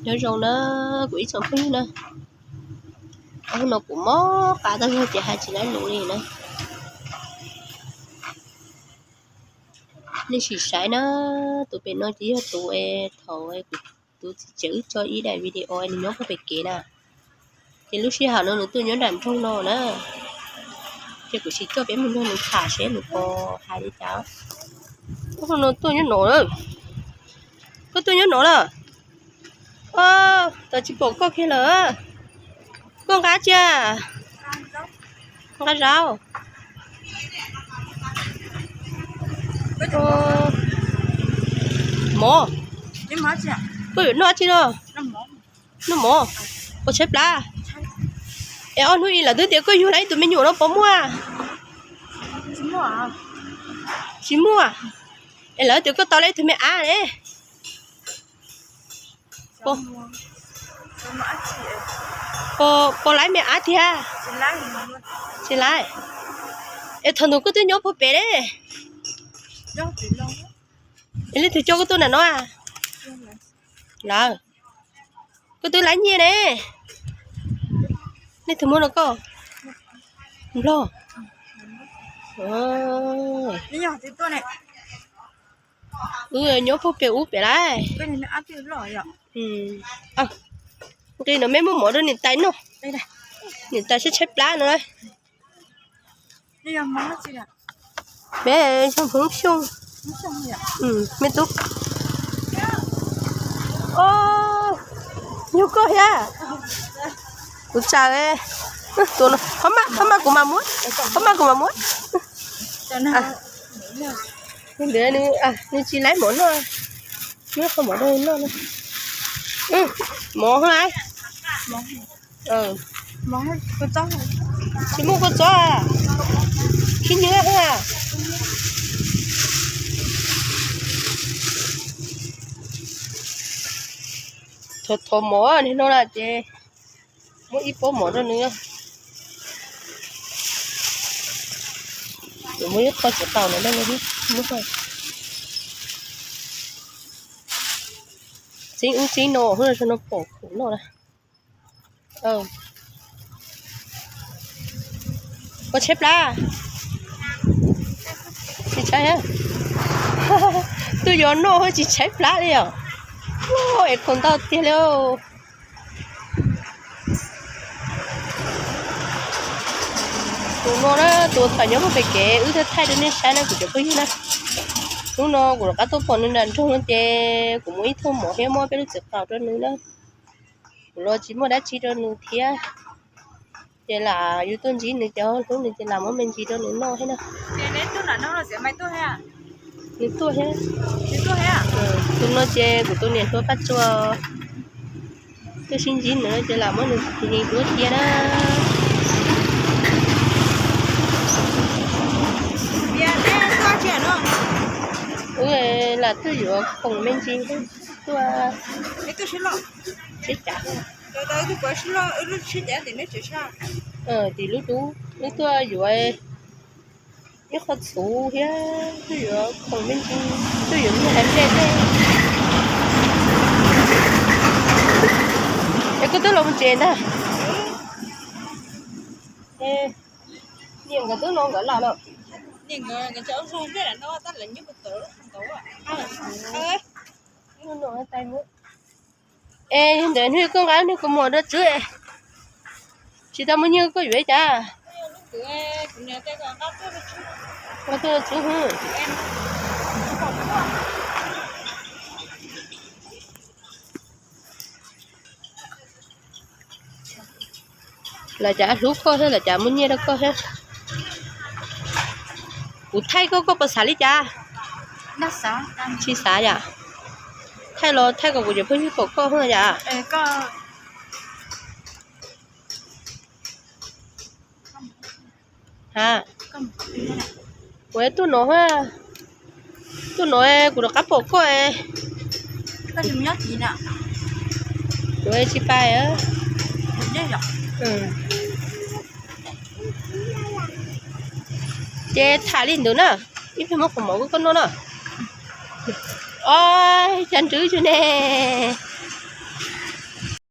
Nyob zoo na kuv ib tsoom phooj ywg na, hnub no kuv mob qab tag zog ces hais tsis laib lus li na. Nej sim saib na, tus pem no ces yog tus thaum kuv tus txiv tsev wb tso ib daim video nws nyob puag pem kev na. Ces lub sij hawm no nws tuaj nyob nram nroog no na. Ces kuv sim coj peb mus nrog nws tham seb nws puas hais li cas. Ub, no tuaj nyob no lawm. Koj tuaj nyob no lawm. Tos tsis pom koj kiag lawm. Koj nqa tsi? Nqa zaub. Mov. Koj yuav noj tsi no? Noj mov. Ua tshaib plab. Es ob hnub ib lawv twb tias koj yug lawm ib tug me nyuam no puas muaj? Tsis muaj. Es lawv tias koj tau lawm ib tug me ab ne. Puas laib me ab tiag? Tsis laib. Es thaum ntawd koj twb nyob puag pem ne. Es leej twg coj koj tuaj nram no? Lawv. Koj twb laib nyiaj ne. Leej twg muab rau koj? Nplog. Wb nyob puag pem ub pem lawm. Nqis no mej muab mov rau niam tais noj. Niam tais sab tshaib plab no. Peb yog Hmoob Xyooj. Me tub. Yog koj thiab. Kuv tsaws. Qhov maj kuv mam muab, qhov maj kuv mam muab. Ntawd nws tsis laib mov noj, muab qhov mov rau nws noj. Mov hos. Tsis muaj kua txob, khib nywb. Thov thov mov no na ces muab ib pob mov rau nws. Kuv muab ib qho txiv qaub no rau nws. Txib ub txib no, hnub no pom kuv noj na. Ua tshaib plab. Tsis tshaib. Twb yuav noj tsis tshaib plab li os. Es khaus ntau tiag li. Tus no na, tus thaum nyob puag pem kev wb thaij rau nej saib na kuv cov phooj ywg na. Hnub no kuv rov qab tuaj pom nws nram nroog no ces kuv muab ib thooj mov thiab muab peb lub txiv qaub rau nws na. Kuv los tsis muaj dab tsi rau nws thiab. Ces lam yus tuaj ntsib nws ces hlub nws ces lam muab me ntsis rau nws noj thiab na. Nws tuaj thiab. Tus no ces kuv tus niam hluas Paj Tsua tuaj sib ntsib nws ces lam muab nws tus niam hluas cia na. Wb lam tuaj yuav khoom me ntsis tuaj. Tim lub dub, wb tuaj yuav ib qho txhuv thiab tuaj yuav khoom me ntsis, tuaj yuav me hais nplej tej. Es koj twb los mus tsev ntag. Niam nkawd twb los nkawd los lawm. Es yog ntawd hnub koj nqa nws kua muag rau tswv, tsis tau muaj nyiaj koj yuav li cas? Nqa tuaj rau tswv. Lam cas hlub koj thiab lam cas muaj nyiaj rau koj thiab. Kuv thaij koj, koj puas xav li cas? Tsis xav yom. Thaij los thaij kom kuv cov phooj ywg pom koj yom. Ha, kuv tuaj no, tuaj no kuv rov qab pom koj. Kuv tsis pais. Ces tham li ntawd na, ib pliag muab qhov mov koj noj na. Os, cas nrwv tsis ne.